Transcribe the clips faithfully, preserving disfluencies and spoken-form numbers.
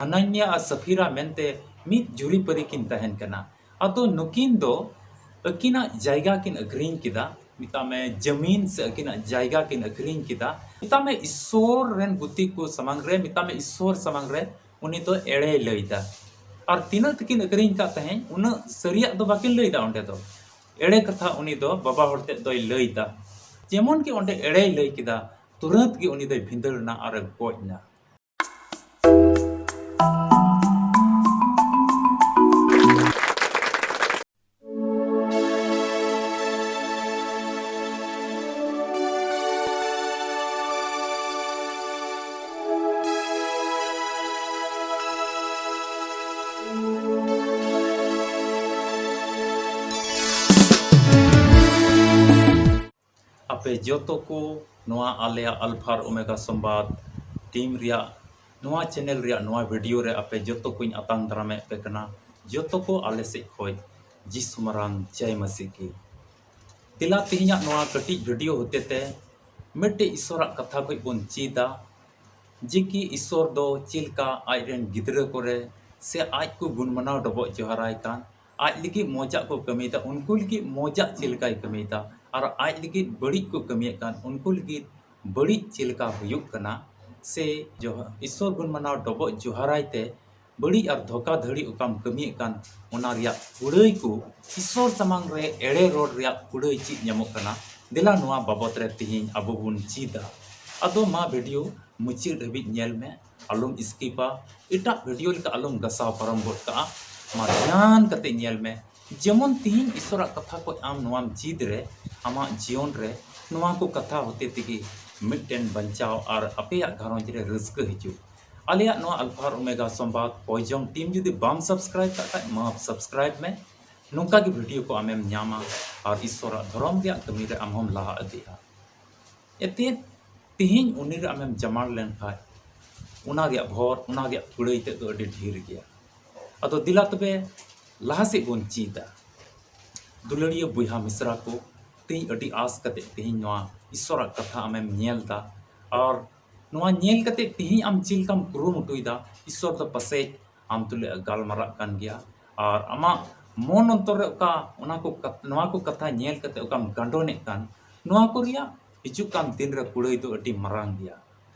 ᱦᱟᱱᱟᱱᱤᱭᱟ ᱟᱨ ᱥᱟᱯᱷᱤᱨᱟ ᱢᱮᱱᱛᱮ ᱢᱤᱫ ᱡᱩᱨᱤᱯᱟᱹᱨᱤ ᱠᱤᱱ ᱛᱟᱦᱮᱱ ᱠᱟᱱᱟ᱾ ᱟᱫᱚ ᱱᱩᱠᱤᱱ ᱫᱚ ᱟᱹᱠᱤᱱᱟᱜ ᱡᱟᱭᱜᱟ ᱠᱤᱱ ᱟᱹᱠᱷᱨᱤᱧ ᱠᱮᱫᱟ, ᱢᱮᱛᱟᱜ ᱢᱮ ᱡᱟᱢᱤᱱ ᱥᱮ ᱟᱹᱠᱤᱱᱟᱜ ᱡᱟᱭᱜᱟ ᱠᱤᱱ ᱟᱹᱠᱷᱨᱤᱧ ᱠᱮᱫᱟ᱾ ᱢᱮᱛᱟᱜ ᱢᱮ ᱤᱥᱥᱚᱨ ᱨᱮᱱ ᱜᱩᱛᱤ ᱠᱚ ᱥᱟᱢᱟᱝ ᱨᱮ, ᱢᱮᱛᱟᱜ ᱢᱮ ᱤᱥᱥᱚᱨ ᱥᱟᱢᱟᱝ ᱨᱮ ᱩᱱᱤ ᱫᱚ ᱮᱲᱮᱭ ᱞᱟᱹᱭᱫᱟ᱾ ᱟᱨ ᱛᱤᱱᱟᱹᱜ ᱛᱮᱠᱤᱱ ᱟᱹᱠᱷᱨᱤᱧ ᱠᱟᱫ ᱛᱟᱦᱮᱸᱫ, ᱩᱱᱟᱹᱜ ᱥᱟᱹᱨᱤᱭᱟᱜ ᱫᱚ ᱵᱟᱹᱠᱤᱱ ᱞᱟᱹᱭᱫᱟ ᱚᱸᱰᱮ ᱫᱚ᱾ ᱮᱲᱮ ᱠᱟᱛᱷᱟ ᱩᱱᱤ ᱫᱚ ᱵᱟᱵᱟ ᱦᱚᱲ ᱛᱮᱫ ᱫᱚᱭ ᱞᱟᱹᱭᱫᱟ᱾ ᱡᱮᱢᱚᱱ ᱜᱮ ᱚᱸᱰᱮ ᱮᱲᱮᱭ ᱞᱟᱹᱭ ᱠᱮᱫᱟ, ᱛᱩᱨᱟᱹᱛ ᱜᱮ ᱩᱱᱤ ᱫᱚᱭ ᱵᱷᱤᱸᱫᱟᱹᱲ ᱮᱱᱟ ᱟᱨᱮ ᱜᱚᱡ ᱮᱱᱟ᱾ ᱟᱯᱮ ᱡᱚᱛᱚ ᱠᱚ ᱱᱚᱣᱟ ᱟᱞᱮᱭᱟᱜ ᱟᱞᱯᱷᱟ ᱟᱨ ᱳᱢᱮᱜᱟ ᱥᱚᱢᱵᱟᱫ ᱴᱤᱢ ᱨᱮᱭᱟᱜ, ᱱᱚᱣᱟ ᱪᱮᱱᱮᱞ ᱨᱮᱭᱟᱜ ᱱᱚᱣᱟ ᱵᱷᱤᱰᱤᱭᱳ ᱨᱮ ᱟᱯᱮ ᱡᱚᱛᱚ ᱠᱚᱧ ᱟᱛᱟᱝ ᱫᱟᱨᱟᱢᱮᱫ ᱯᱮ ᱠᱟᱱᱟ᱾ ᱡᱚᱛᱚ ᱠᱚ ᱟᱞᱮ ᱥᱮᱫ ᱠᱷᱚᱡ ᱡᱤᱥᱩ ᱢᱟᱨᱟᱝ ᱡᱟᱭ ᱢᱟᱹᱥᱤ ᱠᱤ᱾ ᱫᱮᱞᱟ ᱛᱮᱦᱮᱧᱟᱜ ᱱᱚᱣᱟ ᱠᱟᱹᱴᱤᱡ ᱵᱷᱤᱰᱤᱭᱳ ᱦᱚᱛᱮ ᱛᱮ ᱢᱤᱫᱴᱮᱡ ᱤᱥᱥᱚᱨᱟᱜ ᱠᱟᱛᱷᱟ ᱠᱷᱚᱡ ᱵᱚᱱ ᱪᱮᱫᱟ, ᱡᱮ ᱠᱤ ᱤᱥᱥᱚᱨ ᱫᱚ ᱪᱮᱫ ᱞᱮᱠᱟ ᱟᱡ ᱨᱮᱱ ᱜᱤᱫᱽᱨᱟᱹ ᱠᱚᱨᱮ ᱥᱮ ᱟᱡ ᱠᱚ ᱜᱩᱱ ᱢᱟᱱᱟᱣ ᱰᱚᱵᱚᱜ ᱡᱚᱦᱟᱨᱟᱭ ᱠᱟᱱ, ᱟᱡ ᱞᱟᱹᱜᱤᱫ ᱢᱚᱡᱟᱜ ᱠᱚ ᱠᱟᱹᱢᱤᱭᱮᱫᱟ, ᱩᱱᱠᱩ ᱞᱟᱹᱜᱤᱫ ᱢᱚᱡᱟᱜ ᱪᱮᱫ ᱞᱮᱠᱟᱭ ᱠᱟᱹᱢᱤᱭᱮᱫᱟ, ᱟᱨ ᱟᱡ ᱞᱟᱹᱜᱤᱫ ᱵᱟᱹᱲᱤᱡ ᱠᱚ ᱠᱟᱹᱢᱤᱭᱮᱫ ᱠᱟᱱ, ᱩᱱᱠᱩ ᱞᱟᱹᱜᱤᱫ ᱵᱟᱹᱲᱤᱡ ᱪᱮᱫ ᱞᱮᱠᱟ ᱦᱩᱭᱩᱜ ᱠᱟᱱᱟ, ᱥᱮ ᱡᱚᱦ-, ᱤᱥᱥᱚᱨ ᱜᱩᱱ ᱢᱟᱱᱟᱣ ᱰᱚᱵᱚᱜ ᱡᱚᱦᱟᱨᱟᱭ ᱛᱮ ᱵᱟᱹᱲᱤᱡ ᱟᱨ ᱫᱷᱳᱠᱟᱫᱷᱟᱹᱲᱤ ᱚᱠᱟᱢ ᱠᱟᱹᱢᱤᱭᱮᱫ ᱠᱟᱱ, ᱚᱱᱟ ᱨᱮᱭᱟᱜ ᱠᱩᱲᱟᱹᱭ ᱠᱚ, ᱤᱥᱥᱚᱨ ᱥᱟᱢᱟᱝ ᱨᱮ ᱮᱲᱮ ᱨᱚᱲ ᱨᱮᱭᱟᱜ ᱠᱩᱲᱟᱹᱭ ᱪᱮᱫ ᱧᱟᱢᱚᱜ ᱠᱟᱱᱟ, ᱫᱮᱞᱟ ᱱᱚᱣᱟ ᱵᱟᱵᱚᱛ ᱨᱮ ᱛᱮᱦᱮᱧ ᱟᱵᱚ ᱵᱚᱱ ᱪᱮᱫᱟ᱾ ᱟᱫᱚ ᱢᱟ ᱵᱷᱤᱰᱤᱭᱳ ᱢᱩᱪᱟᱹᱫ ᱦᱟᱹᱵᱤᱡ ᱧᱮᱞ ᱢᱮ, ᱟᱞᱚᱢ ᱥᱠᱤᱯᱟ, ᱮᱴᱟᱜ ᱵᱷᱤᱰᱤᱭᱳ ᱞᱮᱠᱟ ᱟᱞᱚᱢ ᱜᱟᱥᱟᱣ ᱯᱟᱨᱚᱢ ᱜᱚᱫ ᱠᱟᱜᱼᱟ᱾ ᱢᱟ ᱫᱷᱮᱭᱟᱱ ᱠᱟᱛᱮ ᱧᱮᱞ ᱢᱮ, ᱡᱮᱢᱚᱱ ᱛᱤᱦᱤᱧ ᱤᱥᱥᱚᱨᱟᱜ ᱠᱟᱛᱷᱟ ᱠᱚ ᱟᱢ ᱱᱚᱣᱟᱢ ᱪᱮᱫ ᱨᱮ, ᱟᱢᱟᱜ ᱡᱤᱭᱚᱱ ᱨᱮ ᱱᱚᱣᱟ ᱠᱚ ᱠᱟᱛᱷᱟ ᱦᱚᱛᱮ ᱛᱮᱜᱮ ᱢᱤᱫᱴᱮᱱ ᱵᱟᱧᱪᱟᱣ ᱟᱨ ᱟᱯᱮᱭᱟᱜ ᱜᱷᱟᱨᱚᱸᱡᱽ ᱨᱮ ᱨᱟᱹᱥᱠᱟᱹ ᱦᱤᱡᱩᱜ᱾ ᱟᱞᱮᱭᱟᱜ ᱱᱚᱣᱟ ᱟᱞᱯᱷᱟ ᱟᱨ ᱳᱢᱮᱜᱟ ᱥᱚᱢᱵᱟᱫ ᱯᱚᱭᱡᱚᱝ ᱴᱤᱢ ᱡᱩᱫᱤ ᱵᱟᱢ ᱥᱟᱵᱥᱠᱨᱟᱭᱤᱵ ᱠᱟᱜ ᱠᱷᱟᱡ, ᱢᱟ ᱥᱟᱵᱥᱠᱨᱟᱭᱤᱵ ᱢᱮ᱾ ᱱᱚᱝᱠᱟ ᱜᱮ ᱵᱷᱤᱰᱤᱭᱳ ᱠᱚ ᱟᱢᱮᱢ ᱧᱟᱢᱟ ᱟᱨ ᱤᱥᱥᱚᱨᱟᱜ ᱫᱷᱚᱨᱚᱢ ᱨᱮᱭᱟᱜ ᱠᱟᱹᱢᱤ ᱨᱮ ᱟᱢ ᱦᱚᱸᱢ ᱞᱟᱦᱟ ᱤᱫᱤᱜᱼᱟ᱾ ᱮᱛᱮᱫ ᱛᱮᱦᱮᱧ ᱩᱱᱤ ᱨᱮ ᱟᱢᱮᱢ ᱡᱟᱢᱟᱲ ᱞᱮᱱᱠᱷᱟᱡ, ᱚᱱᱟ ᱨᱮᱭᱟᱜ ᱵᱷᱚᱨ, ᱚᱱᱟ ᱨᱮᱭᱟᱜ ᱠᱩᱲᱟᱹᱭ ᱛᱮᱫ ᱫᱚ ᱟᱹᱰᱤ ᱰᱷᱮᱨ ᱜᱮᱭᱟ᱾ ᱟᱫᱚ ᱫᱮᱞᱟ ᱛᱚᱵᱮ ᱞᱟᱦᱟ ᱥᱮᱫ ᱵᱚᱱ ᱪᱮᱫᱟ᱾ ᱫᱩᱞᱟᱹᱲᱤᱭᱟᱹ ᱵᱚᱭᱦᱟ ᱢᱤᱥᱨᱟ ᱠᱚ, ᱛᱮᱦᱮᱧ ᱟᱹᱰᱤ ᱟᱸᱥ ᱠᱟᱛᱮ ᱛᱮᱦᱮᱧ ᱱᱚᱣᱟ ᱤᱥᱥᱚᱨᱟᱜ ᱠᱟᱛᱷᱟ ᱟᱢᱮᱢ ᱧᱮᱞ ᱫᱟ᱾ ᱟᱨ ᱱᱚᱣᱟ ᱧᱮᱞ ᱠᱟᱛᱮ ᱛᱮᱦᱮᱧ ᱟᱢ ᱪᱮᱫ ᱞᱮᱠᱟᱢ ᱠᱩᱨᱩᱢᱩᱴᱩᱭᱮᱫᱟ? ᱤᱥᱥᱚᱨ ᱫᱚ ᱯᱟᱥᱮᱡ ᱟᱢ ᱛᱩᱞᱩᱡ ᱮ ᱜᱟᱞᱢᱟᱨᱟᱜ ᱠᱟᱱ ᱜᱮᱭᱟ, ᱟᱨ ᱟᱢᱟᱜ ᱢᱚᱱ ᱚᱱᱛᱚᱨ ᱨᱮ ᱚᱠᱟ ᱚᱱᱟ ᱠᱚ ᱠᱟᱛ-, ᱱᱚᱣᱟ ᱠᱚ ᱠᱟᱛᱷᱟ ᱧᱮᱞ ᱠᱟᱛᱮ ᱚᱠᱟᱢ ᱜᱟᱸᱰᱚᱱᱮᱫ ᱠᱟᱱ, ᱱᱚᱣᱟ ᱠᱚ ᱨᱮᱭᱟᱜ ᱦᱤᱡᱩᱜ ᱠᱟᱱ ᱫᱤᱱ ᱨᱮ ᱠᱩᱲᱟᱹᱭ ᱫᱚ ᱟᱹᱰᱤ ᱢᱟᱨᱟᱝ ᱜᱮᱭᱟ᱾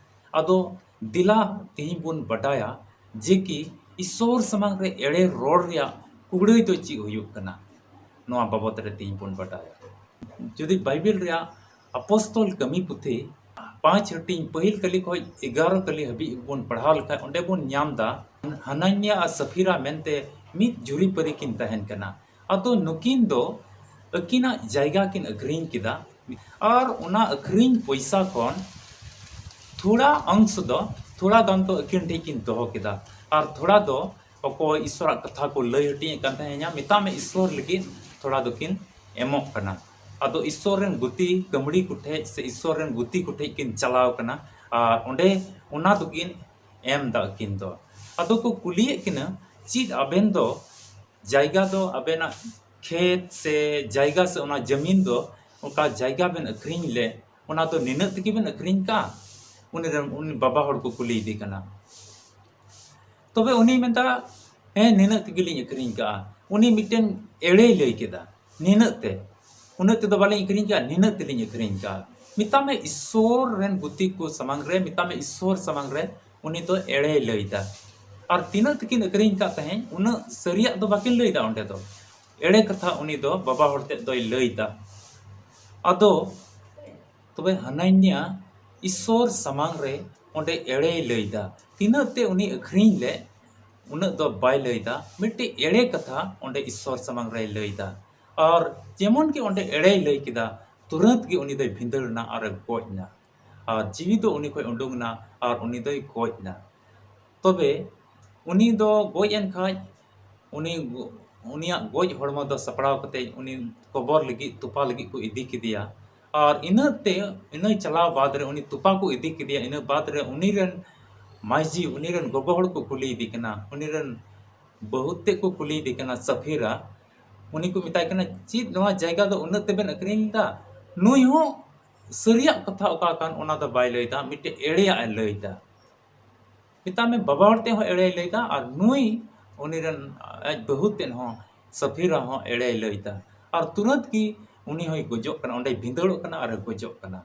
ᱟᱫᱚ ᱫᱮᱞᱟ ᱛᱮᱦᱮᱧ ᱵᱚᱱ ᱵᱟᱰᱟᱭᱟ ᱡᱮ ᱠᱤ ᱤᱥᱥᱚᱨ ᱥᱟᱢᱟᱝ ᱨᱮ ᱮᱲᱮ ᱨᱚᱲ ᱨᱮᱭᱟᱜ ᱠᱩᱲᱟᱹᱭ ᱫᱚ ᱪᱮᱫ ᱦᱩᱭᱩᱜ ᱠᱟᱱᱟ, ᱱᱚᱣᱟ ᱵᱟᱵᱚᱛ ᱨᱮ ᱛᱮᱦᱮᱧ ᱵᱚᱱ ᱵᱟᱰᱟᱭᱟ᱾ ᱡᱩᱫᱤ ᱵᱟᱭᱵᱮᱞ ᱨᱮᱭᱟᱜ ᱟᱯᱚᱥᱛᱚᱞ ᱠᱟᱹᱢᱤ ᱯᱩᱛᱷᱤ ᱯᱟᱸᱪ ᱦᱟᱹᱴᱤᱧ ᱯᱟᱹᱦᱤᱞ ᱠᱟᱹᱞᱤ ᱠᱷᱚᱱ ᱮᱜᱟᱨᱚ ᱠᱟᱹᱞᱤ ᱦᱟᱹᱵᱤᱡ ᱵᱚᱱ ᱯᱟᱲᱦᱟᱣ ᱞᱮᱠᱷᱟᱱ, ᱚᱸᱰᱮ ᱵᱚᱱ ᱧᱟᱢ ᱮᱫᱟ, ᱦᱟᱱᱟᱱᱤᱭᱟ ᱟᱨ ᱥᱟᱯᱷᱤᱨᱟ ᱢᱮᱱᱛᱮ ᱢᱤᱫ ᱡᱩᱨᱤᱯᱟᱹᱨᱤ ᱠᱤᱱ ᱛᱟᱦᱮᱱ ᱠᱟᱱᱟ᱾ ᱟᱫᱚ ᱱᱩᱠᱤᱱ ᱫᱚ ᱟᱹᱠᱤᱱᱟᱜ ᱡᱟᱭᱜᱟ ᱠᱤᱱ ᱟᱹᱠᱷᱨᱤᱧ ᱠᱮᱫᱟ, ᱟᱨ ᱚᱱᱟ ᱟᱹᱠᱷᱨᱤᱧ ᱯᱚᱭᱥᱟ ᱠᱷᱚᱱ ᱛᱷᱚᱲᱟ ᱚᱝᱥ ᱫᱚ, ᱛᱷᱚᱲᱟ ᱜᱟᱱ ᱫᱚ ᱟᱹᱠᱤᱱ ᱴᱷᱮᱱ ᱠᱤᱱ ᱫᱚᱦᱚ ᱠᱮᱫᱟ, ᱟᱨ ᱛᱷᱚᱲᱟ ᱫᱚ ᱚᱠᱚᱭ ᱤᱥᱥᱚᱨᱟᱜ ᱠᱟᱛᱷᱟ ᱠᱚ ᱞᱟᱹᱭ ᱦᱟᱹᱴᱤᱧ ᱮᱫ ᱠᱟᱱ ᱛᱟᱦᱮᱸ, ᱢᱮᱛᱟᱜ ᱢᱮ, ᱤᱥᱥᱚᱨ ᱞᱟᱹᱜᱤᱫ ᱛᱷᱚᱲᱟ ᱫᱚᱠᱤᱱ ᱮᱢᱚᱜ ᱠᱟᱱᱟ᱾ ᱟᱫᱚ ᱤᱥᱥᱚᱨ ᱨᱮᱱ ᱜᱩᱛᱤ ᱠᱟᱹᱢᱲᱤ ᱠᱚᱴᱷᱮᱡ ᱥᱮ ᱤᱥᱥᱚᱨ ᱨᱮᱱ ᱜᱩᱛᱤ ᱠᱚᱴᱷᱮᱡ ᱠᱤᱱ ᱪᱟᱞᱟᱣ ᱠᱟᱱᱟ, ᱟᱨ ᱚᱸᱰᱮ ᱚᱱᱟ ᱫᱚᱠᱤᱱ ᱮᱢ ᱫᱟ ᱟᱹᱠᱤᱱ ᱫᱚ᱾ ᱟᱫᱚ ᱠᱚ ᱠᱩᱞᱤᱭᱮᱫ ᱠᱤᱱᱟ, ᱪᱮᱫ ᱟᱵᱮᱱ ᱫᱚ ᱡᱟᱭᱜᱟ ᱫᱚ, ᱟᱵᱮᱱᱟᱜ ᱠᱷᱮᱛ ᱥᱮ ᱡᱟᱭᱜᱟ ᱥᱮ ᱚᱱᱟ ᱡᱟᱹᱢᱤᱱ ᱫᱚ, ᱚᱠᱟ ᱡᱟᱭᱜᱟ ᱵᱮᱱ ᱟᱹᱠᱷᱨᱤᱧ ᱞᱮᱫ, ᱚᱱᱟ ᱫᱚ ᱱᱤᱱᱟᱹᱜ ᱛᱮᱜᱮ ᱵᱮᱱ ᱟᱹᱠᱷᱨᱤᱧ ᱠᱟᱜᱼᱟ? ᱩᱱᱤ ᱨᱮᱱ, ᱩᱱᱤ ᱵᱟᱵᱟ ᱦᱚᱲ ᱠᱚ ᱠᱩᱞᱤᱭᱮᱫᱮ ᱠᱟᱱᱟ᱾ ᱛᱚᱵᱮ ᱩᱱᱤᱭ ᱢᱮᱱᱫᱟ, "ᱦᱮᱸ, ᱱᱤᱱᱟᱹᱜ ᱛᱮᱜᱮ ᱞᱤᱧ ᱟᱹᱠᱷᱨᱤᱧ ᱠᱟᱜᱼᱟ᱾" ᱩᱱᱤ ᱢᱤᱫᱴᱮᱱ ᱮᱲᱮᱭ ᱞᱟᱹᱭ ᱠᱮᱫᱟ, "ᱱᱤᱱᱟᱹᱜ ᱛᱮ, ᱩᱱᱟᱹᱜ ᱛᱮᱫᱚ ᱵᱟᱹᱞᱤᱧ ᱟᱹᱠᱷᱨᱤᱧ ᱠᱟᱜᱼᱟ, ᱱᱤᱱᱟᱹᱜ ᱛᱮᱞᱤᱧ ᱟᱹᱠᱷᱨᱤᱧ ᱠᱟᱜᱼᱟ᱾" ᱢᱮᱛᱟᱜ ᱢᱮ, ᱤᱥᱥᱚᱨ ᱨᱮᱱ ᱜᱩᱛᱤ ᱠᱚ ᱥᱟᱢᱟᱝ ᱨᱮ, ᱢᱮᱛᱟᱜ ᱢᱮ, ᱤᱥᱥᱚᱨ ᱥᱟᱢᱟᱝ ᱨᱮ ᱩᱱᱤ ᱫᱚ ᱮᱲᱮᱭ ᱞᱟᱹᱭᱫᱟ᱾ ᱟᱨ ᱛᱤᱱᱟᱹᱜ ᱛᱮᱠᱤᱱ ᱟᱹᱠᱷᱨᱤᱧ ᱠᱟᱜ ᱛᱟᱦᱮᱸᱫ, ᱩᱱᱟᱹᱜ ᱥᱟᱹᱨᱤᱭᱟᱜ ᱫᱚ ᱵᱟᱹᱠᱤᱱ ᱞᱟᱹᱭᱫᱟ ᱚᱸᱰᱮ ᱫᱚ᱾ ᱮᱲᱮ ᱠᱟᱛᱷᱟ ᱩᱱᱤ ᱫᱚ ᱵᱟᱵᱟ ᱦᱚᱲ ᱛᱮᱫ ᱫᱚᱭ ᱞᱟᱹᱭᱫᱟ᱾ ᱟᱫᱚ ᱛᱚᱵᱮ ᱦᱟᱱᱟᱱᱤᱭᱟ ᱤᱥᱥᱚᱨ ᱥᱟᱢᱟᱝ ᱨᱮ ᱚᱸᱰᱮ ᱮᱲᱮᱭ ᱞᱟᱹᱭᱫᱟ᱾ ᱛᱤᱱᱟᱹᱜ ᱛᱮ ᱩᱱᱤ ᱟᱹᱠᱷᱨᱤᱧ ᱞᱮᱫ, ᱩᱱᱟᱹᱜ ᱫᱚ ᱵᱟᱭ ᱞᱟᱹᱭᱫᱟ, ᱢᱤᱫᱴᱮᱡ ᱮᱲᱮ ᱠᱟᱛᱷᱟ ᱚᱸᱰᱮ ᱤᱥᱥᱚᱨ ᱥᱟᱢᱟᱝ ᱨᱮᱭ ᱞᱟᱹᱭᱫᱟ᱾ ᱟᱨ ᱡᱮᱢᱚᱱ ᱜᱮ ᱚᱸᱰᱮ ᱮᱲᱮᱭ ᱞᱟᱹᱭ ᱠᱮᱫᱟ, ᱛᱩᱨᱟᱹᱛ ᱜᱮ ᱩᱱᱤ ᱫᱚᱭ ᱵᱷᱤᱸᱫᱟᱹᱲ ᱮᱱᱟ ᱟᱨᱮ ᱜᱚᱡ ᱮᱱᱟ᱾ ᱟᱨ ᱡᱤᱣᱤ ᱫᱚ ᱩᱱᱤ ᱠᱷᱚᱡ ᱩᱰᱩᱝ ᱮᱱᱟ ᱟᱨ ᱩᱱᱤ ᱫᱚᱭ ᱜᱚᱡ ᱮᱱᱟ᱾ ᱛᱚᱵᱮ ᱩᱱᱤ ᱫᱚ ᱜᱚᱡ ᱮᱱ ᱠᱷᱟᱡ, ᱩᱱᱤ ᱜᱚ-, ᱩᱱᱤᱭᱟᱜ ᱜᱚᱡ ᱦᱚᱲᱢᱚ ᱫᱚ ᱥᱟᱯᱲᱟᱣ ᱠᱟᱛᱮ ᱩᱱᱤ ᱠᱚᱵᱚᱨ ᱞᱟᱹᱜᱤᱫ, ᱛᱚᱯᱟ ᱞᱟᱹᱜᱤᱫ ᱠᱚ ᱤᱫᱤ ᱠᱮᱫᱮᱭᱟ᱾ ᱟᱨ ᱤᱱᱟᱹ ᱛᱮ, ᱤᱱᱟᱹ ᱪᱟᱞᱟᱣ ᱵᱟᱫᱽ ᱨᱮ, ᱩᱱᱤ ᱛᱚᱯᱟ ᱠᱚ ᱤᱫᱤ ᱠᱮᱫᱮᱭᱟ, ᱤᱱᱟᱹ ᱵᱟᱫᱽ ᱨᱮ ᱩᱱᱤ ᱨᱮᱱ ᱢᱟᱹᱡᱷᱤ, ᱩᱱᱤ ᱨᱮᱱ ᱜᱚᱜᱚ ᱦᱚᱲ ᱠᱚ ᱠᱩᱞᱤᱭᱮᱫᱮ ᱠᱟᱱᱟ, ᱩᱱᱤ ᱨᱮᱱ ᱵᱟᱹᱦᱩ ᱛᱮᱫ ᱠᱚ ᱠᱩᱞᱤᱭᱮᱫᱮ ᱠᱟᱱᱟ, ᱥᱟᱯᱷᱤᱨᱟ᱾ ᱩᱱᱤ ᱠᱚ ᱢᱮᱛᱟᱭ ᱠᱟᱱᱟ, "ᱪᱮᱫ ᱱᱚᱣᱟ ᱡᱟᱭᱜᱟ ᱫᱚ ᱩᱱᱟᱹᱜ ᱛᱮᱵᱮᱱ ᱟᱹᱠᱷᱨᱤᱧ ᱮᱫᱟ?" ᱱᱩᱭ ᱦᱚᱸ ᱥᱟᱹᱨᱤᱭᱟᱜ ᱠᱟᱛᱷᱟ ᱚᱠᱟ ᱠᱟᱱ, ᱚᱱᱟ ᱫᱚ ᱵᱟᱭ ᱞᱟᱹᱭᱫᱟ, ᱢᱤᱫᱴᱮᱡ ᱮᱲᱮᱭᱟᱜ ᱮ ᱞᱟᱹᱭᱫᱟ᱾ ᱢᱮᱛᱟᱜ ᱢᱮ, ᱵᱟᱵᱟ ᱦᱚᱲ ᱛᱮ ᱦᱚᱸ ᱮᱲᱮᱭ ᱞᱟᱹᱭᱫᱟ, ᱟᱨ ᱱᱩᱭ ᱩᱱᱤ ᱨᱮᱱ ᱟᱡ ᱵᱟᱹᱦᱩ ᱛᱮᱫ ᱦᱚᱸ, ᱥᱟᱹᱯᱷᱤᱨᱟ ᱦᱚᱸ ᱮᱲᱮᱭ ᱞᱟᱹᱭᱫᱟ᱾ ᱟᱨ ᱛᱩᱨᱟᱹᱛ ᱜᱮ ᱩᱱᱤ ᱦᱚᱸᱭ ᱜᱚᱡᱚᱜ ᱠᱟᱱᱟ, ᱚᱸᱰᱮᱭ ᱵᱷᱤᱸᱫᱟᱹᱲᱚᱜ ᱠᱟᱱᱟ ᱟᱨᱮ ᱜᱚᱡᱚᱜ ᱠᱟᱱᱟ᱾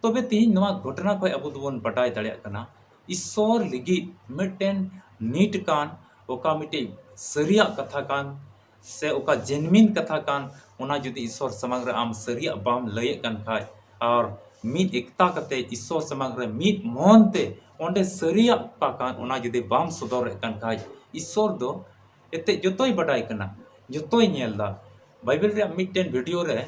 ᱛᱚᱵᱮ ᱛᱮᱦᱮᱧ ᱱᱚᱣᱟ ᱜᱷᱚᱴᱚᱱᱟ ᱠᱷᱚᱱ ᱟᱵᱚ ᱫᱚᱵᱚᱱ ᱵᱟᱰᱟᱭ ᱫᱟᱲᱮᱭᱟᱜ ᱠᱟᱱᱟ, ᱤᱥᱥᱚᱨ ᱞᱟᱹᱜᱤᱫ ᱢᱤᱫᱴᱮᱱ ᱱᱤᱴ ᱠᱟᱱ, ᱚᱠᱟ ᱢᱤᱫᱴᱮᱡ ᱥᱟᱹᱨᱤᱭᱟᱜ ᱠᱟᱛᱷᱟ ᱠᱟᱱ, ᱥᱮ ᱚᱠᱟ ᱡᱮᱱᱢᱤᱱ ᱠᱟᱛᱷᱟ ᱠᱟᱱ, ᱚᱱᱟ ᱡᱩᱫᱤ ᱤᱥᱥᱚᱨ ᱥᱟᱢᱟᱝ ᱨᱮ ᱟᱢ ᱥᱟᱹᱨᱤᱭᱟᱜ ᱵᱟᱢ ᱞᱟᱹᱭᱮᱫ ᱠᱟᱱ ᱠᱷᱟᱡ, ᱟᱨ ᱢᱤᱫ ᱮᱠᱛᱟ ᱠᱟᱛᱮ ᱤᱥᱥᱚᱨ ᱥᱟᱢᱟᱝ ᱨᱮ ᱢᱤᱫ ᱢᱚᱱ ᱛᱮ ᱚᱸᱰᱮ ᱥᱟᱹᱨᱤᱭᱟᱜ ᱚᱠᱟ ᱠᱟᱱ, ᱚᱱᱟ ᱡᱩᱫᱤ ᱵᱟᱢ ᱥᱚᱫᱚᱨᱮᱫ ᱠᱟᱱ ᱠᱷᱟᱡ, ᱤᱥᱥᱚᱨ ᱫᱚ ᱮᱱᱛᱮᱫ ᱡᱚᱛᱚᱭ ᱵᱟᱰᱟᱭ ᱠᱟᱱᱟ, ᱡᱚᱛᱚᱭ ᱧᱮᱞ ᱫᱟ᱾ ᱵᱟᱭᱵᱮᱞ ᱨᱮᱭᱟᱜ ᱢᱤᱫᱴᱮᱱ ᱵᱷᱤᱰᱤᱭᱳ ᱨᱮ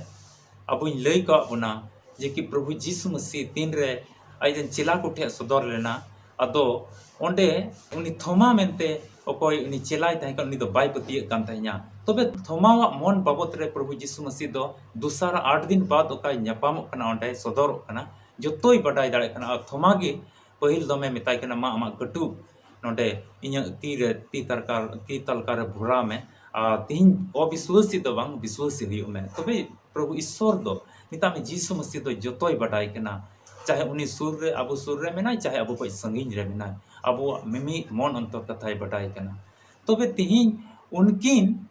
ᱟᱵᱚᱧ ᱞᱟᱹᱭ ᱠᱟᱜ ᱵᱚᱱᱟ ᱡᱮ ᱠᱤ ᱯᱨᱚᱵᱷᱩ ᱡᱤᱥᱩ ᱢᱟᱹᱥᱤ ᱛᱤᱱᱨᱮ ᱟᱡᱨᱮᱱ ᱪᱮᱞᱟ ᱠᱚ ᱴᱷᱮᱱ ᱥᱚᱫᱚᱨ ᱞᱮᱱᱟ, ᱟᱫᱚ ᱚᱸᱰᱮ ᱩᱱᱤ ᱛᱷᱚᱢᱟ ᱢᱮᱱᱛᱮ ᱚᱠᱚᱭ ᱩᱱᱤ ᱪᱮᱞᱟᱭ ᱛᱟᱦᱮᱸ ᱠᱟᱱᱟ, ᱩᱱᱤ ᱫᱚ ᱵᱟᱭ ᱯᱟᱹᱛᱭᱟᱹᱜ ᱠᱟᱱ ᱛᱟᱦᱮᱸᱧᱟ᱾ ᱛᱚᱵᱮ ᱛᱷᱚᱢᱟᱣᱟᱜ ᱢᱚᱱ ᱵᱟᱵᱚᱛ ᱨᱮ ᱯᱨᱚᱵᱷᱩ ᱡᱤᱥᱩ ᱢᱟᱹᱥᱤ ᱫᱚ ᱫᱚᱥᱟᱨ ᱟᱴ ᱫᱤᱱ ᱵᱟᱫ ᱚᱠᱟᱭ ᱧᱟᱯᱟᱢᱚᱜ ᱠᱟᱱᱟ, ᱚᱸᱰᱮ ᱥᱚᱫᱚᱨᱚᱜ ᱠᱟᱱᱟ, ᱡᱚᱛᱚᱭ ᱵᱟᱰᱟᱭ ᱫᱟᱲᱮᱭᱟᱜ ᱠᱟᱱᱟ᱾ ᱟᱨ ᱛᱷᱚᱢᱟ ᱜᱮ ᱯᱟᱹᱦᱤᱞ ᱫᱚᱢᱮ ᱢᱮᱛᱟᱭ ᱠᱟᱱᱟ, "ᱢᱟ ᱟᱢᱟᱜ ᱠᱟᱹᱴᱩᱵ ᱱᱚᱰᱮ ᱤᱧᱟᱹᱜ ᱛᱤ ᱨᱮ, ᱛᱤ ᱛᱟᱞᱠᱟ, ᱛᱤ ᱛᱟᱞᱠᱟ ᱨᱮ ᱵᱷᱚᱨᱟᱣ ᱢᱮ, ᱟᱨ ᱛᱤᱦᱤᱧ ᱚᱵᱤᱥᱣᱟᱹᱥᱤ ᱫᱚ ᱵᱟᱝ, ᱵᱤᱥᱣᱟᱹᱥᱤ ᱦᱩᱭᱩᱜ ᱢᱮ᱾" ᱛᱚᱵᱮ ᱯᱨᱚᱵᱷᱩ ᱤᱥᱥᱚᱨ ᱫᱚ, ᱢᱮᱛᱟᱜ ᱢᱮ, ᱡᱤᱥᱩ ᱢᱟᱹᱥᱤ ᱫᱚ ᱡᱚᱛᱚᱭ ᱵᱟᱰᱟᱭ ᱠᱟᱱᱟ᱾ ᱪᱟᱦᱮ ᱩᱱᱤ ᱥᱩᱨ ᱨᱮ, ᱟᱵᱚ ᱥᱩᱨ ᱨᱮ ᱢᱮᱱᱟᱭ, ᱪᱟᱦᱮ ᱟᱵᱚ ᱠᱷᱚᱱ ᱥᱟᱺᱜᱤᱧ ᱨᱮ ᱢᱮᱱᱟᱭ, ᱟᱵᱚᱣᱟᱜ ᱢᱤᱢᱤᱫ ᱢᱚᱱ ᱚᱱᱛᱚᱨ ᱠᱟᱛᱷᱟᱭ ᱵᱟᱰᱟᱭ ᱠᱟᱱᱟ᱾ ᱛᱚᱵᱮ ᱛᱤᱦᱤᱧ ᱩᱱᱠᱤᱱ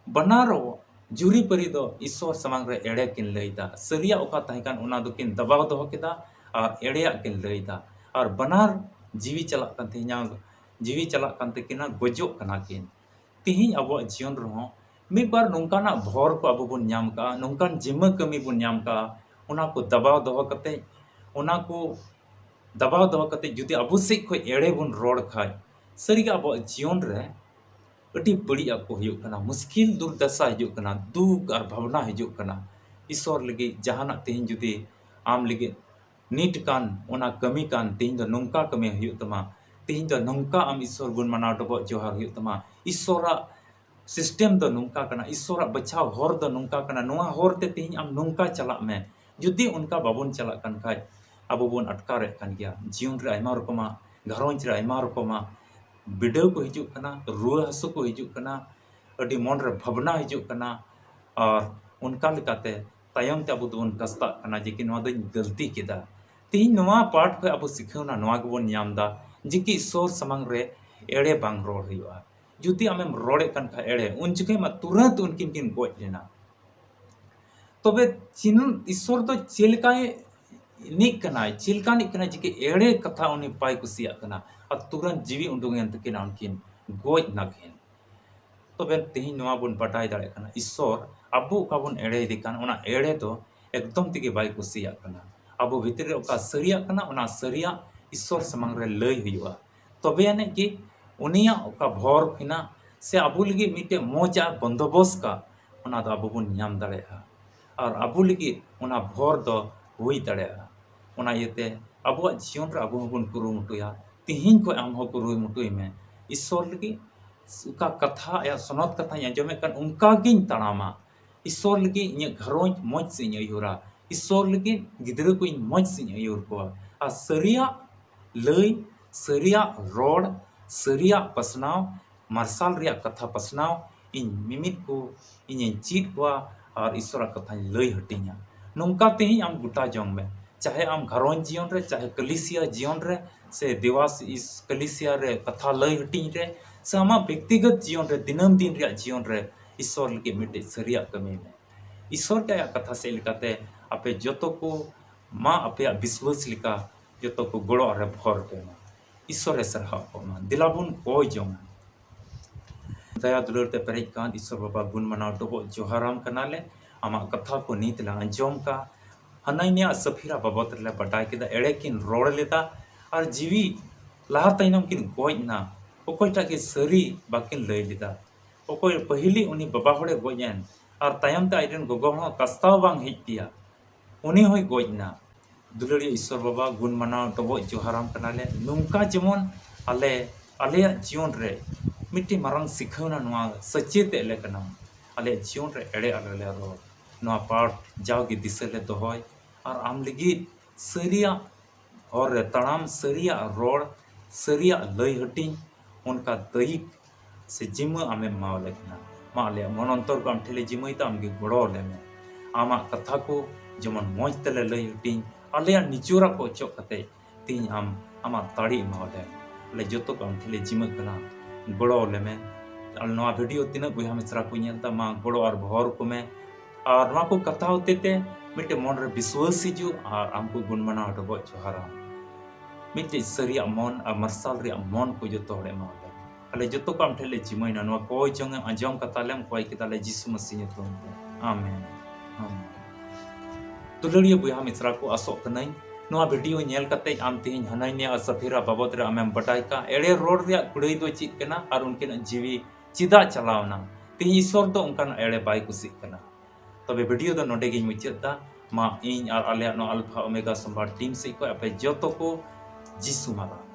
ᱵᱟᱱᱟᱨ ᱡᱩᱨᱤᱯᱟᱹᱨᱤ ᱫᱚ ᱤᱥᱥᱚᱨ ᱥᱟᱢᱟᱝ ᱨᱮ ᱮᱲᱮ ᱠᱤᱱ ᱞᱟᱹᱭᱫᱟ᱾ ᱥᱟᱹᱨᱤᱭᱟᱜ ᱚᱠᱟ ᱛᱟᱦᱮᱸ ᱠᱟᱱ, ᱚᱱᱟ ᱫᱚᱠᱤᱱ ᱫᱟᱵᱟᱣ ᱫᱚᱦᱚ ᱠᱮᱫᱟ ᱟᱨ ᱮᱲᱮᱭᱟᱜ ᱠᱤᱱ ᱞᱟᱹᱭᱫᱟ᱾ ᱟᱨ ᱵᱟᱱᱟᱨ ᱡᱤᱣᱤ ᱪᱟᱞᱟᱜ ᱠᱟᱱ ᱛᱟᱹᱠᱤᱱᱟ, ᱡᱤᱣᱤ ᱪᱟᱞᱟᱜ ᱠᱟᱱ ᱛᱟᱹᱠᱤᱱᱟ, ᱜᱚᱡᱚᱜ ᱠᱟᱱᱟ ᱠᱤᱱ᱾ ᱛᱤᱦᱤᱧ ᱟᱵᱚᱣᱟᱜ ᱡᱤᱭᱚᱱ ᱨᱮᱦᱚᱸ ᱢᱤᱫ ᱵᱟᱨ ᱱᱚᱝᱠᱟᱱᱟᱜ ᱵᱷᱚᱨ ᱠᱚ ᱟᱵᱚ ᱵᱚᱱ ᱧᱟᱢ ᱠᱟᱜᱼᱟ, ᱱᱚᱝᱠᱟᱱ ᱡᱤᱢᱟᱹ ᱠᱟᱹᱢᱤ ᱵᱚᱱ ᱧᱟᱢ ᱠᱟᱜᱼᱟ, ᱚᱱᱟ ᱠᱚ ᱫᱟᱵᱟᱣ ᱫᱚᱦᱚ ᱠᱟᱛᱮ, ᱚᱱᱟ ᱠᱚ ᱫᱟᱵᱟᱣ ᱫᱚᱦᱚ ᱠᱟᱛᱮ ᱡᱩᱫᱤ ᱟᱵᱚ ᱥᱮᱫ ᱠᱷᱚᱱ ᱮᱲᱮ ᱵᱚᱱ ᱨᱚᱲ ᱠᱷᱟᱡ, ᱥᱟᱹᱨᱤᱜᱮ ᱟᱵᱚᱣᱟᱜ ᱡᱤᱭᱚᱱ ᱨᱮ ᱟᱹᱰᱤ ᱵᱟᱹᱲᱤᱡ ᱟᱜ ᱠᱚ ᱦᱩᱭᱩᱜ ᱠᱟᱱᱟ, ᱢᱩᱥᱠᱤᱞ ᱫᱩᱨᱫᱟᱥᱟ ᱦᱤᱡᱩᱜ ᱠᱟᱱᱟ, ᱫᱩᱠ ᱟᱨ ᱵᱷᱟᱵᱽᱱᱟ ᱦᱤᱡᱩᱜ ᱠᱟᱱᱟ᱾ ᱤᱥᱥᱚᱨ ᱞᱟᱹᱜᱤᱫ ᱡᱟᱦᱟᱱᱟᱜ ᱛᱮᱦᱮᱧ ᱡᱩᱫᱤ ᱟᱢ ᱞᱟᱹᱜᱤᱫ ᱱᱤᱴ ᱠᱟᱱ, ᱚᱱᱟ ᱠᱟᱹᱢᱤ ᱠᱟᱱ, ᱛᱮᱦᱮᱧ ᱫᱚ ᱱᱚᱝᱠᱟ ᱠᱟᱹᱢᱤ ᱦᱩᱭᱩᱜ ᱛᱟᱢᱟ, ᱛᱮᱦᱮᱧ ᱫᱚ ᱱᱚᱝᱠᱟ ᱟᱢ ᱤᱥᱥᱚᱨ ᱜᱩᱱ ᱢᱟᱱᱟᱣ ᱰᱚᱵᱚᱜ ᱡᱚᱦᱟᱨ ᱦᱩᱭᱩᱜ ᱛᱟᱢᱟ, ᱤᱥᱥᱚᱨᱟᱜ ᱥᱤᱥᱴᱮᱢ ᱫᱚ ᱱᱚᱝᱠᱟ ᱠᱟᱱᱟ, ᱤᱥᱥᱚᱨᱟᱜ ᱵᱟᱪᱷᱟᱣ ᱦᱚᱨ ᱫᱚ ᱱᱚᱝᱠᱟ ᱠᱟᱱᱟ, ᱱᱚᱣᱟ ᱦᱚᱨ ᱛᱮ ᱛᱮᱦᱮᱧ ᱟᱢ ᱱᱚᱝᱠᱟ ᱪᱟᱞᱟᱜ ᱢᱮ᱾ ᱡᱩᱫᱤ ᱚᱱᱠᱟ ᱵᱟᱵᱚᱱ ᱪᱟᱞᱟᱜ ᱠᱟᱱ ᱠᱷᱟᱡ, ᱟᱵᱚ ᱵᱚᱱ ᱟᱴᱠᱟᱨᱮᱫ ᱠᱟᱱ ᱜᱮᱭᱟ᱾ ᱡᱤᱭᱚᱱ ᱨᱮ ᱟᱭᱢᱟ ᱨᱚᱠᱚᱢᱟᱜ, ᱜᱷᱟᱨᱚᱸᱡᱽ ᱨᱮ ᱟᱭᱢᱟ ᱨᱚᱠᱚᱢᱟᱜ ᱵᱤᱰᱟᱹᱣ ᱠᱚ ᱦᱤᱡᱩᱜ ᱠᱟᱱᱟ, ᱨᱩᱣᱟᱹ ᱦᱟᱹᱥᱩ ᱠᱚ ᱦᱤᱡᱩᱜ ᱠᱟᱱᱟ, ᱟᱹᱰᱤ ᱢᱚᱱ ᱨᱮ ᱵᱷᱟᱵᱽᱱᱟ ᱦᱤᱡᱩᱜ ᱠᱟᱱᱟ, ᱟᱨ ᱚᱱᱠᱟ ᱞᱮᱠᱟᱛᱮ ᱛᱟᱭᱚᱢ ᱛᱮ ᱟᱵᱚ ᱫᱚᱵᱚᱱ ᱠᱟᱥᱛᱟᱜ ᱠᱟᱱᱟ ᱡᱮ ᱠᱤ ᱱᱚᱣᱟ ᱫᱚᱧ ᱜᱟᱹᱞᱛᱤ ᱠᱮᱫᱟ᱾ ᱛᱮᱦᱮᱧ ᱱᱚᱣᱟ ᱯᱟᱴ ᱠᱷᱚᱱ ᱟᱵᱚ ᱥᱤᱠᱷᱟᱹᱣᱱᱟ ᱱᱚᱣᱟ ᱜᱮᱵᱚᱱ ᱧᱟᱢ ᱮᱫᱟ ᱡᱮ ᱠᱤ ᱤᱥᱥᱚᱨ ᱥᱟᱢᱟᱝ ᱨᱮ ᱮᱲᱮ ᱵᱟᱝ ᱨᱚᱲ ᱦᱩᱭᱩᱜᱼᱟ᱾ ᱡᱩᱫᱤ ᱟᱢᱮᱢ ᱨᱚᱲᱮᱫ ᱠᱟᱱ ᱠᱷᱟᱱ ᱮᱲᱮ, ᱩᱱ ᱡᱚᱠᱷᱮᱡ ᱢᱟ ᱛᱩᱨᱟᱹᱛ ᱩᱱᱠᱤᱱ ᱠᱤᱱ ᱜᱚᱡ ᱞᱮᱱᱟ᱾ ᱛᱚᱵᱮ ᱪᱤᱱ ᱤᱥᱥᱚᱨ ᱫᱚ ᱪᱮᱫ ᱞᱮᱠᱟᱭ ᱮᱱᱮᱡ ᱠᱟᱱᱟᱭ, ᱪᱮᱫ ᱞᱮᱠᱟ ᱮᱱᱮᱡ ᱠᱟᱱᱟᱭ ᱡᱮ ᱠᱤ ᱮᱲᱮ ᱠᱟᱛᱷᱟ ᱩᱱᱤ ᱵᱟᱭ ᱠᱩᱥᱤᱭᱟᱜ ᱠᱟᱱᱟ, ᱟᱨ ᱛᱩᱨᱟᱹᱛ ᱡᱤᱣᱤ ᱩᱰᱩᱝ ᱮᱱ ᱛᱟᱹᱠᱤᱱᱟ, ᱩᱱᱠᱤᱱ ᱜᱚᱡ ᱱᱟᱠᱤᱱ᱾ ᱛᱚᱵᱮ ᱛᱮᱦᱮᱧ ᱱᱚᱣᱟ ᱵᱚᱱ ᱵᱟᱰᱟᱭ ᱫᱟᱲᱮᱭᱟᱜ ᱠᱟᱱᱟ, ᱤᱥᱥᱚᱨ ᱟᱵᱚ ᱚᱠᱟ ᱵᱚᱱ ᱮᱲᱮᱭᱮᱫᱮ ᱠᱟᱱ, ᱚᱱᱟ ᱮᱲᱮ ᱫᱚ ᱮᱠᱫᱚᱢ ᱛᱮᱜᱮ ᱵᱟᱭ ᱠᱩᱥᱤᱭᱟᱜ ᱠᱟᱱᱟ᱾ ᱟᱵᱚ ᱵᱷᱤᱛᱨᱤ ᱨᱮ ᱚᱠᱟ ᱥᱟᱹᱨᱤᱭᱟᱜ ᱠᱟᱱᱟ, ᱚᱱᱟ ᱥᱟᱹᱨᱤᱭᱟᱜ ᱤᱥᱥᱚᱨ ᱥᱟᱢᱟᱝ ᱨᱮ ᱞᱟᱹᱭ ᱦᱩᱭᱩᱜᱼᱟ᱾ ᱛᱚᱵᱮ ᱟᱹᱱᱤᱡ ᱜᱮ ᱩᱱᱤᱭᱟᱜ ᱚᱠᱟ ᱵᱷᱚᱨ ᱦᱮᱱᱟᱜ ᱥᱮ ᱟᱵᱚ ᱞᱟᱹᱜᱤᱫ ᱢᱤᱫᱴᱮᱱ ᱢᱚᱡᱽ ᱟᱜ ᱵᱚᱱᱫᱳᱵᱚᱥᱛ ᱠᱟᱜ, ᱚᱱᱟ ᱫᱚ ᱟᱵᱚ ᱵᱚᱱ ᱧᱟᱢ ᱫᱟᱲᱮᱭᱟᱜᱼᱟ᱾ ᱟᱨ ᱟᱵᱚ ᱞᱟᱹᱜᱤᱫ ᱚᱱᱟ ᱵᱷᱚᱨ ᱫᱚ ᱦᱩᱭ ᱫᱟᱲᱮᱭᱟᱜᱼᱟ᱾ ᱚᱱᱟ ᱤᱭᱟᱹᱛᱮ ᱟᱵᱚᱣᱟᱜ ᱡᱤᱭᱚᱱ ᱨᱮ ᱟᱵᱚ ᱦᱚᱸᱵᱚᱱ ᱠᱩᱨᱩᱢᱩᱴᱩᱭᱟ᱾ ᱛᱮᱦᱮᱧ ᱠᱷᱚᱱ ᱟᱢ ᱦᱚᱸ ᱠᱩᱨᱩᱢᱩᱴᱩᱭ ᱢᱮ᱾ ᱤᱥᱥᱚᱨ ᱞᱟᱹᱜᱤᱫ ᱚᱠᱟ ᱠᱟᱛᱷᱟ, ᱟᱭᱟᱜ ᱥᱚᱱᱚᱛ ᱠᱟᱛᱷᱟᱧ ᱟᱸᱡᱚᱢᱮᱫ ᱠᱟᱱ, ᱚᱱᱠᱟ ᱜᱤᱧ ᱛᱟᱲᱟᱢᱟ᱾ ᱤᱥᱥᱚᱨ ᱞᱟᱹᱜᱤᱫ ᱤᱧᱟᱹᱜ ᱜᱷᱟᱨᱚᱸᱡᱽ ᱢᱚᱡᱽ ᱥᱮᱫ ᱤᱧ ᱟᱹᱭᱩᱨᱟ, ᱤᱥᱥᱚᱨ ᱞᱟᱹᱜᱤᱫ ᱜᱤᱫᱽᱨᱟᱹ ᱠᱚᱧ ᱢᱚᱡᱽ ᱥᱮᱫ ᱤᱧ ᱟᱹᱭᱩᱨ ᱠᱚᱣᱟ᱾ ᱟᱨ ᱥᱟᱹᱨᱤᱭᱟᱜ ᱞᱟᱹᱭ, ᱥᱟᱹᱨᱤᱭᱟᱜ ᱨᱚᱲ, ᱥᱟᱹᱨᱤᱭᱟᱜ ᱯᱟᱥᱱᱟᱣ, ᱢᱟᱨᱥᱟᱞ ᱨᱮᱭᱟᱜ ᱠᱟᱛᱷᱟ ᱯᱟᱥᱱᱟᱣ ᱤᱧ ᱢᱤᱢᱤᱫ ᱠᱚ ᱤᱧᱤᱧ ᱪᱮᱫ ᱠᱚᱣᱟ ᱟᱨ ᱤᱥᱥᱚᱨᱟᱜ ᱠᱟᱛᱷᱟᱧ ᱞᱟᱹᱭ ᱦᱟᱹᱴᱤᱧᱟ᱾ ᱱᱚᱝᱠᱟ ᱛᱮᱦᱮᱧ ᱟᱢ ᱜᱚᱴᱟ ᱡᱚᱝ ᱢᱮ, ᱪᱟᱦᱮ ᱟᱢ ᱜᱷᱟᱨᱚᱸᱡᱽ ᱡᱤᱭᱚᱱ ᱨᱮ, ᱪᱟᱦᱮ ᱠᱟᱹᱞᱤᱥᱤᱭᱟ ᱡᱤᱭᱚᱱ ᱨᱮ, ᱥᱮ ᱫᱮᱣᱟᱥ ᱤᱥ ᱠᱟᱹᱞᱤᱥᱤᱭᱟ ᱨᱮ ᱠᱟᱛᱷᱟ ᱞᱟᱹᱭ ᱦᱟᱹᱴᱤᱧ ᱨᱮ, ᱥᱮ ᱟᱢᱟᱜ ᱵᱮᱠᱛᱤᱜᱚᱛ ᱡᱤᱭᱚᱱ ᱨᱮ, ᱫᱤᱱᱟᱹᱢ ᱫᱤᱱ ᱨᱮᱭᱟᱜ ᱡᱤᱭᱚᱱ ᱨᱮ ᱤᱥᱥᱚᱨ ᱞᱟᱹᱜᱤᱫ ᱢᱤᱫᱴᱮᱡ ᱥᱟᱹᱨᱤᱭᱟᱜ ᱠᱟᱹᱢᱤ ᱢᱮ᱾ ᱤᱥᱥᱚᱨ ᱜᱮ ᱟᱭᱟᱜ ᱠᱟᱛᱷᱟ ᱥᱮᱫ ᱞᱮᱠᱟᱛᱮ ᱟᱯᱮ ᱡᱚᱛᱚ ᱠᱚ ᱢᱟ ᱟᱯᱮᱭᱟᱜ ᱵᱤᱥᱣᱟᱹᱥ ᱞᱮᱠᱟ ᱡᱚᱛᱚ ᱠᱚ ᱜᱚᱲᱚ ᱟᱨᱮ ᱵᱷᱚᱨ ᱯᱮ ᱢᱟ᱾ ᱤᱥᱥᱚᱨᱮ ᱥᱟᱨᱦᱟᱣ ᱠᱚᱜ ᱢᱟ᱾ ᱫᱮᱞᱟ ᱵᱚᱱ ᱠᱚᱭ ᱡᱚᱝᱟ᱾ ᱫᱟᱭᱟ ᱫᱩᱞᱟᱹᱲ ᱛᱮ ᱯᱮᱨᱮᱡ ᱠᱟᱱ ᱤᱥᱥᱚᱨ ᱵᱟᱵᱟ, ᱜᱩᱱ ᱢᱟᱱᱟᱣ ᱰᱚᱵᱚᱜ ᱡᱚᱦᱟᱨᱟᱢ ᱠᱟᱱᱟᱞᱮ᱾ ᱟᱢᱟᱜ ᱠᱟᱛᱷᱟ ᱠᱚ ᱱᱤᱛ ᱞᱮ ᱟᱸᱡᱚᱢ ᱠᱟ᱾ ᱦᱟᱱᱟᱱᱤᱭᱟ ᱟᱨ ᱥᱟᱯᱷᱤᱨᱟ ᱵᱟᱵᱚᱛ ᱨᱮᱞᱮ ᱵᱟᱰᱟᱭ ᱠᱮᱫᱟ, ᱮᱲᱮ ᱠᱤᱱ ᱨᱚᱲ ᱞᱮᱫᱟ᱾ ᱟᱨ ᱡᱤᱣᱤ ᱞᱟᱦᱟ ᱛᱟᱭᱱᱚᱢ ᱠᱤᱱ ᱜᱚᱡ ᱮᱱᱟ᱾ ᱚᱠᱚᱭᱴᱟᱜ ᱜᱮ ᱥᱟᱹᱨᱤ ᱵᱟᱹᱠᱤᱱ ᱞᱟᱹᱭ ᱞᱮᱫᱟ᱾ ᱚᱠᱚᱭ ᱯᱟᱹᱦᱤᱞᱤ ᱩᱱᱤ ᱵᱟᱵᱟ ᱦᱚᱲᱮ ᱜᱚᱡ ᱮᱱ, ᱟᱨ ᱛᱟᱭᱚᱢ ᱛᱮ ᱟᱡᱨᱮᱱ ᱜᱚᱜᱚ ᱦᱚᱲ ᱦᱚᱸ ᱠᱟᱥᱛᱟᱣ ᱵᱟᱝ ᱦᱮᱡ ᱯᱮᱭᱟ, ᱩᱱᱤ ᱦᱚᱸᱭ ᱜᱚᱡ ᱮᱱᱟ᱾ ᱫᱩᱞᱟᱹᱲᱤᱭᱟᱹ ᱤᱥᱥᱚᱨ ᱵᱟᱵᱟ, ᱜᱩᱱ ᱢᱟᱱᱟᱣ ᱰᱚᱵᱚᱜ ᱡᱚᱦᱟᱨᱟᱢ ᱠᱟᱱᱟᱞᱮ᱾ ᱱᱚᱝᱠᱟ ᱡᱮᱢᱚᱱ ᱟᱞᱮ, ᱟᱞᱮᱭᱟᱜ ᱡᱤᱭᱚᱱ ᱨᱮ ᱢᱤᱫᱴᱤᱡ ᱢᱟᱨᱟᱝ ᱥᱤᱠᱷᱟᱹᱣᱱᱟ ᱱᱚᱣᱟ ᱥᱮᱪᱮᱫ ᱮᱫ ᱞᱮ ᱠᱟᱱᱟ᱾ ᱟᱞᱮᱭᱟᱜ ᱡᱤᱭᱚᱱ ᱨᱮ ᱮᱲᱮ ᱟᱞᱚ ᱞᱮ ᱨᱚᱲ᱾ ᱱᱚᱣᱟ ᱯᱟᱴ ᱡᱟᱣᱜᱮ ᱫᱤᱥᱟᱹ ᱞᱮ ᱫᱚᱦᱚᱭ ᱟᱨ ᱟᱢ ᱞᱟᱹᱜᱤᱫ ᱥᱟᱹᱨᱤᱭᱟᱜ ᱦᱚᱨ ᱨᱮ ᱛᱟᱲᱟᱢ, ᱥᱟᱹᱨᱤᱭᱟᱜ ᱨᱚᱲ, ᱥᱟᱹᱨᱤᱭᱟᱜ ᱞᱟᱹᱭ ᱦᱟᱹᱴᱤᱧ, ᱚᱱᱠᱟ ᱫᱟᱹᱭᱤᱠ ᱥᱮ ᱡᱤᱢᱟᱹ ᱟᱢᱮᱢ ᱮᱢᱟᱣᱟᱞᱮ ᱠᱟᱱᱟ᱾ ᱢᱟ ᱟᱞᱮᱭᱟᱜ ᱢᱚᱱ ᱚᱱᱛᱚᱨ ᱠᱚ ᱟᱢ ᱴᱷᱮᱱ ᱞᱮ ᱡᱤᱢᱟᱹᱭᱮᱫᱟ, ᱟᱢᱜᱮ ᱜᱚᱲᱚ ᱟᱞᱮ ᱢᱮ᱾ ᱟᱢᱟᱜ ᱠᱟᱛᱷᱟ ᱠᱚ ᱡᱮᱢᱚᱱ ᱢᱚᱡᱽ ᱛᱮᱞᱮ ᱞᱟᱹᱭ ᱦᱟᱹᱴᱤᱧ, ᱟᱞᱮᱭᱟᱜ ᱱᱤᱡᱚᱨᱟᱜ ᱠᱚ ᱚᱪᱚᱜ ᱠᱟᱛᱮ ᱛᱮᱦᱮᱧ ᱟᱢ ᱟᱢᱟᱜ ᱫᱟᱲᱮ ᱮᱢᱟᱣᱟᱞᱮᱢ᱾ ᱟᱞᱮ ᱡᱚᱛᱚ ᱠᱚ ᱟᱢ ᱴᱷᱮᱱ ᱞᱮ ᱡᱤᱢᱟᱹᱜ ᱠᱟᱱᱟ, ᱜᱚᱲᱚ ᱟᱞᱮ ᱢᱮ᱾ ᱟᱨ ᱱᱚᱣᱟ ᱵᱷᱤᱰᱤᱭᱳ ᱛᱤᱱᱟᱹᱜ ᱵᱚᱭᱦᱟ ᱢᱤᱥᱨᱟ ᱠᱚ ᱧᱮᱞ ᱫᱟ, ᱢᱟ ᱜᱚᱲᱚ ᱟᱨ ᱵᱷᱚᱨ ᱠᱚᱢᱮ᱾ ᱟᱨ ᱱᱚᱣᱟ ᱠᱚ ᱠᱟᱛᱷᱟ ᱦᱚᱛᱮ ᱛᱮ ᱢᱤᱫᱴᱮᱱ ᱢᱚᱱ ᱨᱮ ᱵᱤᱥᱣᱟᱥ ᱦᱤᱡᱩᱜ ᱟᱨ ᱟᱢ ᱠᱚ ᱜᱩᱱ ᱢᱟᱱᱟᱣ ᱰᱚᱵᱚᱜ ᱡᱚᱦᱟᱨᱟ᱾ ᱢᱤᱫᱴᱮᱡ ᱥᱟᱹᱨᱤᱭᱟᱜ ᱢᱚᱱ ᱟᱨ ᱢᱟᱨᱥᱟᱞ ᱨᱮᱭᱟᱜ ᱢᱚᱱ ᱠᱚ ᱡᱚᱛᱚ ᱦᱚᱲ ᱮᱢᱟᱣᱟᱞᱮ᱾ ᱟᱞᱮ ᱡᱚᱛᱚ ᱠᱚ ᱟᱢ ᱴᱷᱮᱱ ᱞᱮ ᱡᱤᱢᱟᱹᱭᱱᱟ᱾ ᱱᱚᱣᱟ ᱠᱚᱭ ᱡᱚᱝ ᱮᱢ ᱟᱸᱡᱚᱢ ᱠᱟᱛᱟ ᱞᱮᱢ, ᱠᱚᱭ ᱠᱮᱫᱟᱞᱮ ᱡᱤᱥᱩ ᱢᱟᱹᱥᱤ ᱧᱩᱛᱩᱢ ᱛᱮ᱾ ᱟᱢᱮᱱ᱾ ᱟᱢᱮᱱ᱾ ᱫᱩᱞᱟᱹᱲᱤᱭᱟᱹ ᱵᱚᱭᱦᱟ ᱢᱤᱥᱨᱟ ᱠᱚ, ᱟᱥᱚᱜ ᱠᱟᱹᱱᱟᱹᱧ ᱱᱚᱣᱟ ᱵᱷᱤᱰᱤᱭᱳ ᱧᱮᱞ ᱠᱟᱛᱮ ᱟᱢ ᱛᱮᱦᱮᱧ ᱦᱟᱱᱟᱱᱤᱭᱟ ᱟᱨ ᱥᱟᱯᱷᱤᱨᱟ ᱵᱟᱵᱚᱫ ᱨᱮ ᱟᱢᱮᱢ ᱵᱟᱰᱟᱭ ᱠᱟᱜ᱾ ᱮᱲᱮ ᱨᱚᱲ ᱨᱮᱭᱟᱜ ᱠᱩᱲᱟᱹᱭ ᱫᱚ ᱪᱮᱫ ᱠᱟᱱᱟ ᱟᱨ ᱩᱱᱠᱤᱱᱟᱜ ᱡᱤᱣᱤ ᱪᱮᱫᱟᱜ ᱪᱟᱞᱟᱣᱱᱟ? ᱛᱮᱦᱮᱧ ᱤᱥᱚᱨ ᱫᱚ ᱚᱱᱠᱟᱱ ᱮᱲᱮ ᱵᱟᱭ ᱠᱩᱥᱤᱜ ᱠᱟᱱᱟ᱾ ᱛᱚᱵᱮ ᱵᱷᱤᱰᱤᱭᱳ ᱫᱚ ᱱᱚᱰᱮ ᱜᱤᱧ ᱢᱩᱪᱟᱹᱫ ᱫᱟ᱾ ᱢᱟ ᱤᱧ ᱟᱨ ᱟᱞᱮᱭᱟᱜ ᱱᱚᱣᱟ ᱟᱞᱯᱷᱟ ᱳᱢᱮᱜᱟ ᱥᱚᱢᱵᱟᱫ ᱴᱤᱢ ᱥᱮᱫ ᱠᱷᱚᱱ ᱟᱯᱮ ᱡᱚᱛᱚ ᱠᱚ ᱡᱤᱥᱩ ᱢᱟᱨᱟᱝ᱾